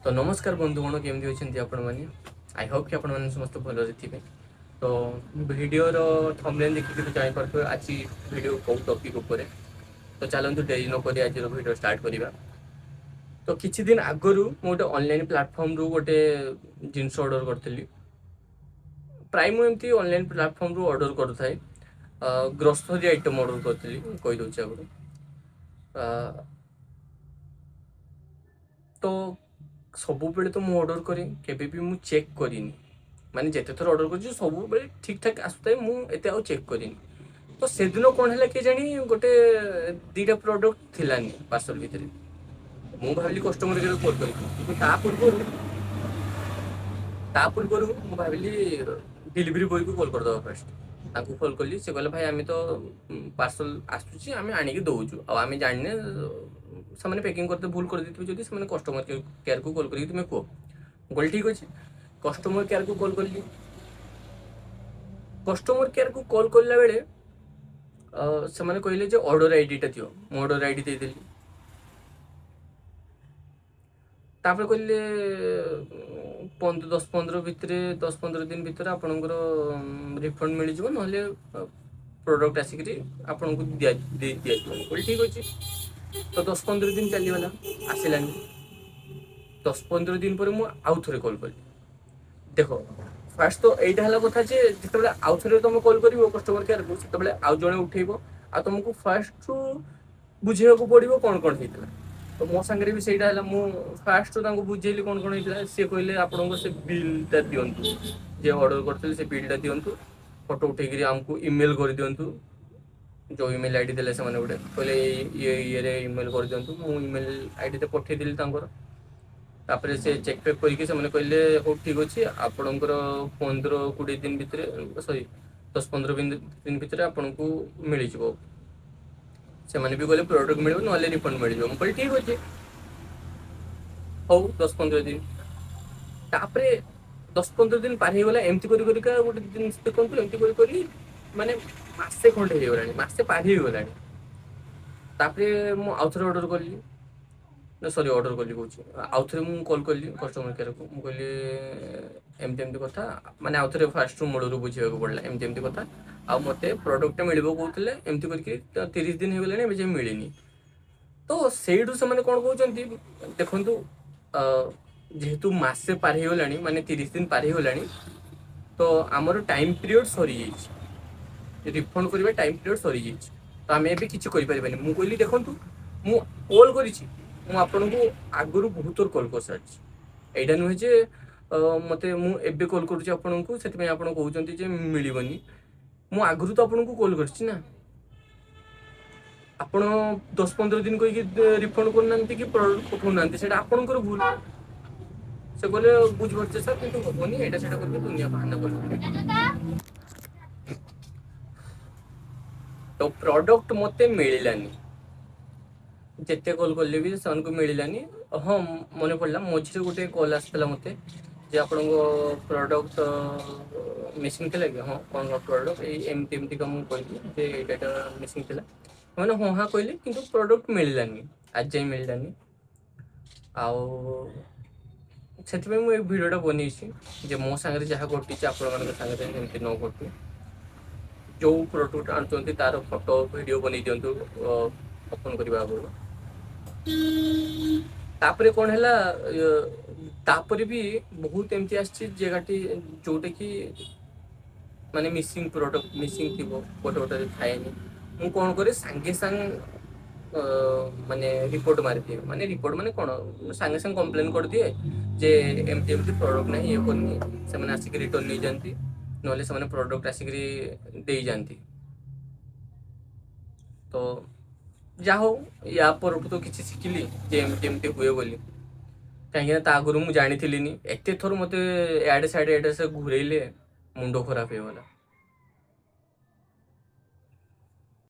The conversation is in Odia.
ତ ନମସ୍କାର ବନ୍ଧୁଗଣ, କେମିତି ଅଛନ୍ତି ଆପଣମାନେ? I Hope କି ଆପଣମାନେ ସମସ୍ତେ ଭଲରେ ଥିବେ। ତ ଭିଡ଼ିଓର ଥମ୍ବନେଲ୍ ଦେଖିକି ତ ଜାଣିପାରୁଥିବେ ଆଜି ଭିଡ଼ିଓ କେଉଁ ଟପିକ୍ ଉପରେ। ତ ଚାଲନ୍ତୁ ଡେରି ନ କରି ଆଜିର ଭିଡ଼ିଓ ଷ୍ଟାର୍ଟ କରିବା। ତ କିଛି ଦିନ ଆଗରୁ ମୁଁ ଗୋଟେ ଅନଲାଇନ୍ ପ୍ଲାଟଫର୍ମରୁ ଗୋଟେ ଜିନିଷ ଅର୍ଡ଼ର କରିଥିଲି। ପ୍ରାୟ ମୁଁ ଏମିତି ଅନଲାଇନ୍ ପ୍ଲାଟଫର୍ମରୁ ଅର୍ଡ଼ର କରୁଥାଏ। ଗ୍ରୋସରୀ ଆଇଟମ୍ ଅର୍ଡ଼ର କରିଥିଲି, ମୁଁ କହିଦେଉଛି ଆଗରୁ। ତ ସବୁବେଳେ ତ ମୁଁ ଅର୍ଡ଼ର କରେ, କେବେ ବି ମୁଁ ଚେକ୍ କରିନି। ମାନେ ଯେତେ ଥର ଅର୍ଡ଼ର କରିଛି ସବୁବେଳେ ଠିକ୍ ଠାକ୍ ଆସୁଥାଏ, ମୁଁ ଏତେ ଆଉ ଚେକ୍ କରିନି। ତ ସେଦିନ କ'ଣ ହେଲା କେଜାଣି, ଗୋଟେ ଦୁଇଟା ପ୍ରଡ଼କ୍ଟ ଥିଲାନି ପାର୍ସଲ ଭିତରେ। ମୁଁ ଭାବିଲି କଷ୍ଟମର କେୟାରକୁ କଲ୍ କରିବି, କିନ୍ତୁ ତା ପୂର୍ବରୁ ମୁଁ ଭାବିଲି ଡେଲିଭରି ବୟକୁ କଲ୍ କରିଦେବା ଫାଷ୍ଟ। ତାଙ୍କୁ କଲ୍ କଲି, ସେ କହିଲେ, ଭାଇ, ଆମେ ତ ପାର୍ସଲ ଆସୁଛି, ଆମେ ଆଣିକି ଦେଉଛୁ, ଆଉ ଆମେ ଜାଣିନେ, ସେମାନେ ପ୍ୟାକିଂ କରିତେ ଭୁଲ କରିଦେଇଥିବେ ଯଦି, ସେମାନେ କଷ୍ଟମର କେୟାରକୁ କଲ୍ କରିକି ତୁମେ କୁହ। ମୁଁ କହିଲି ଠିକ୍ ଅଛି। କଷ୍ଟମର କେୟାରକୁ କଲ୍ କଲି। କଷ୍ଟମର କେୟାରକୁ କଲ୍ କଲା ବେଳେ ସେମାନେ କହିଲେ ଯେ ଅର୍ଡ଼ର ଆଇଡ଼ିଟା ଦିଅ। ମୁଁ ଅର୍ଡ଼ର ଆଇଡ଼ି ଦେଇଦେଲି। ତାପରେ କହିଲେ 10-15 ଭିତରେ, 10-15 ଦିନ ଭିତରେ ଆପଣଙ୍କର ରିଫଣ୍ଡ ମିଳିଯିବ, ନହେଲେ ପ୍ରଡ଼କ୍ଟ ଆସିକିରି ଆପଣଙ୍କୁ ଦିଆଯିବ। ମୁଁ କହିଲି ଠିକ୍ ଅଛି। ତ 10-15 ଦିନ ଚାଲିଗଲା, ଆସିଲାନି। 10-15 ଦିନ ପରେ ମୁଁ ଆଉ ଥରେ କଲ୍ କଲି। ଦେଖ, ଫାଷ୍ଟ ତ ଏଇଟା ହେଲା କଥା ଯେ ଯେତେବେଳେ ଆଉ ଥରେ ତମେ କଲ୍ କରିବ କଷ୍ଟମର କେୟାରକୁ, ସେତେବେଳେ ଆଉ ଜଣେ ଉଠେଇବ ଆଉ ତମକୁ ଫାଷ୍ଟରୁ ବୁଝେଇବାକୁ ପଡ଼ିବ କ'ଣ କ'ଣ ହେଇଥିଲା। ତ ମୋ ସାଙ୍ଗରେ ବି ସେଇଟା ହେଲା। ମୁଁ ଫାଷ୍ଟରୁ ତାଙ୍କୁ ବୁଝେଇଲି କ'ଣ କ'ଣ ହେଇଥିଲା। ସିଏ କହିଲେ ଆପଣଙ୍କ ସେ ବିଲ୍ଟା ଦିଅନ୍ତୁ, ଯେ ଅର୍ଡ଼ର କରିଥିଲେ ସେ ବିଲ୍ଟା ଦିଅନ୍ତୁ, ଫଟୋ ଉଠେଇକିରି ଆମକୁ ଇମେଲ୍ କରିଦିଅନ୍ତୁ। ଯେଉଁ ଇମେଲ୍ ଆଇଡ଼ି ଦେଲେ ସେମାନେ ଗୋଟେ, କହିଲେ ଏଇ ଇଏ ଇଏରେ ଇମେଲ୍ କରିଦିଅନ୍ତୁ। ମୁଁ ଇମେଲ୍ ଆଇଡ଼ିରେ ପଠେଇଦେଲି ତାଙ୍କର। ତାପରେ ସେ ଚେକ୍ ଫେକ୍ କରିକି ସେମାନେ କହିଲେ ହଉ ଠିକ୍ ଅଛି, ଆପଣଙ୍କର 15-20 ଦିନ ଭିତରେ, ସରି, 10-15 ଦିନ ଭିତରେ ଆପଣଙ୍କୁ ମିଳିଯିବ। ସେମାନେ ବି କହିଲେ ପ୍ରଡ଼କ୍ଟ ମିଳିବ, ନହେଲେ ରିଫଣ୍ଡ ମିଳିଯିବ। ମୁଁ କହିଲି ଠିକ୍ ଅଛି, ହଉ। 10-15 ଦିନ, ତାପରେ 10-15 ଦିନ ପାର ହେଇଗଲା। ଏମିତି କରି କରିକା ଗୋଟେ ଜିନିଷ ଦେଖନ୍ତୁ, ଏମିତି କରି କରି ମାନେ ମାସେ ଖଣ୍ଡେ ହେଇଗଲାଣି, ମାସେ ପାର ହେଇଗଲାଣି। ତାପରେ ମୁଁ ଆଉଥରେ ଅର୍ଡ଼ର କଲି, ସରି, ଅର୍ଡ଼ର କଲି କହୁଛି, ଆଉଥରେ ମୁଁ କଲ୍ କଲି କଷ୍ଟମର କେୟାରକୁ। ମୁଁ କହିଲି ଏମିତି ଏମିତି କଥା, ମାନେ ଆଉଥରେ ଫାଷ୍ଟରୁ ମୂଳରୁ ବୁଝିବାକୁ ପଡ଼ିଲା। ଏମିତି ଏମିତି କଥା, ଆଉ ମୋତେ ପ୍ରଡ଼କ୍ଟଟା ମିଳିବ କହୁଥିଲେ, ଏମିତି କରିକି 30 ଦିନ ହେଇଗଲାଣି, ଏବେ ଯାଏଁ ମିଳିନି। ତ ସେଇଠୁ ସେମାନେ କ'ଣ କହୁଛନ୍ତି ଦେଖନ୍ତୁ, ଯେହେତୁ ମାସେ ପାର ହେଇଗଲାଣି, ମାନେ 30 ଦିନ ପାର ହେଇଗଲାଣି, ତ ଆମର ଟାଇମ୍ ପିରିୟଡ଼ ସରିଯାଇଛି, ରିଫଣ୍ଡ କରିବା ଟାଇମ୍ ପିରିୟଡ଼ ସରିଯାଇଛି, ତ ଆମେ ଏବେ କିଛି କରିପାରିବାନି। ମୁଁ କହିଲି ଦେଖନ୍ତୁ, ମୁଁ କଲ୍ କରିଛି, ମୁଁ ଆପଣଙ୍କୁ ଆଗରୁ ବହୁତ ଥର କଲ୍ କରିସାରିଛି। ଏଇଟା ନୁହେଁ ଯେ ମୋତେ ମୁଁ ଏବେ କଲ୍ କରୁଛି ଆପଣଙ୍କୁ, ସେଥିପାଇଁ ଆପଣ କହୁଛନ୍ତି ଯେ ମିଳିବନି। ମୁଁ ଆଗରୁ ତ ଆପଣଙ୍କୁ କଲ୍ କରିଛି ନା। ଆପଣ 10-15 ଦିନ କହିକି ରିଫଣ୍ଡ କରୁନାହାନ୍ତି କି ପ୍ରଡ଼କ୍ଟ ପଠଉନାହାନ୍ତି, ସେଇଟା ଆପଣଙ୍କର ଭୁଲ। ସେ କହିଲେ ବୁଝିପାରୁଛେ ସାର୍, କିନ୍ତୁ ହବନି, ଏଇଟା ସେଇଟା କରିକି ଦୁନିଆ ବାହାନା କଲେ। ତ ପ୍ରଡ଼କ୍ଟ ମୋତେ ମିଳିଲାନି। ଯେତେ କଲ୍ କଲେ ବି ସେମାନଙ୍କୁ ମିଳିଲାନି। ହଁ, ମନେ ପଡ଼ିଲା, ମଝିରେ ଗୋଟେ କଲ୍ ଆସିଥିଲା ମୋତେ ଯେ ଆପଣଙ୍କ ପ୍ରଡ଼କ୍ଟ ମିସିଂ ଥିଲା କି? ହଁ, କ'ଣ ପ୍ରଡ଼କ୍ଟ? ଏଇ ଏମିତି ଏମିତିକା ମୁଁ କହିଲି ଯେ ଏଇଟା ଏଇଟା ମିସିଂ ଥିଲା। ସେମାନେ ହଁ ହଁ କହିଲେ, କିନ୍ତୁ ପ୍ରଡ଼କ୍ଟ ମିଳିଲାନି, ଆଜି ଯାଏଁ ମିଳିଲାନି। ଆଉ ସେଥିପାଇଁ ମୁଁ ଏଇ ଭିଡ଼ିଓଟା ବନେଇଛି ଯେ ମୋ ସାଙ୍ଗରେ ଯାହା ଘଟିଛି, ଆପଣମାନଙ୍କ ସାଙ୍ଗରେ ଏମିତି ନ ଘଟୁ। ଯେଉଁ ପ୍ରଡ଼କ୍ଟ ଆଣୁଛନ୍ତି ତାର ଫଟୋ ଭିଡ଼ିଓ ବନେଇ ଦିଅନ୍ତୁ ଓପନ୍ କରିବା ଆଗରୁ। ତାପରେ କ'ଣ ହେଲା, ତାପରେ ବି ବହୁତ ଏମିତି ଆସିଛି ଜାଗାଟି ଯୋଉଟାକି ମାନେ ମିସିଂ ପ୍ରଡ଼କ୍ଟ ମିସିଂ ଥିବ, ଗୋଟେ ଗୋଟେ ଥାଏନି। ମୁଁ କ'ଣ କରେ, ସାଙ୍ଗେ ସାଙ୍ଗେ ମାନେ ରିପୋର୍ଟ ମାରିଦିଏ। ମାନେ ରିପୋର୍ଟ ମାନେ କ'ଣ, ସାଙ୍ଗେ ସାଙ୍ଗେ କମ୍ପ୍ଲେନ୍ କରିଦିଏ ଯେ ଏମିତି ଏମିତି ପ୍ରଡ଼କ୍ଟ ନାହିଁ, ଇଏ କରୁନି। ସେମାନେ ଆସିକି ରିଟର୍ନ ନେଇଯାଆନ୍ତି, ନହେଲେ ସେମାନେ ପ୍ରଡ଼କ୍ଟ ଆସିକିରି ଦେଇଯାଆନ୍ତି। ତ ଯାହା ହଉ, ୟା ପରଠୁ ତ କିଛି ଶିଖିଲି ଯେ ଏମିତି ଏମିତି ହୁଏ ବୋଲି, କାହିଁକିନା ତା ଆଗରୁ ମୁଁ ଜାଣିଥିଲିନି। ଏତେ ଥର ମୋତେ ଏଆଡ଼େ ସିଆଡ଼େ ଏଆଡ଼େ ସିଆଡ଼େ ଘୁରେଇଲେ, ମୁଣ୍ଡ ଖରାପ ହେଇଗଲା।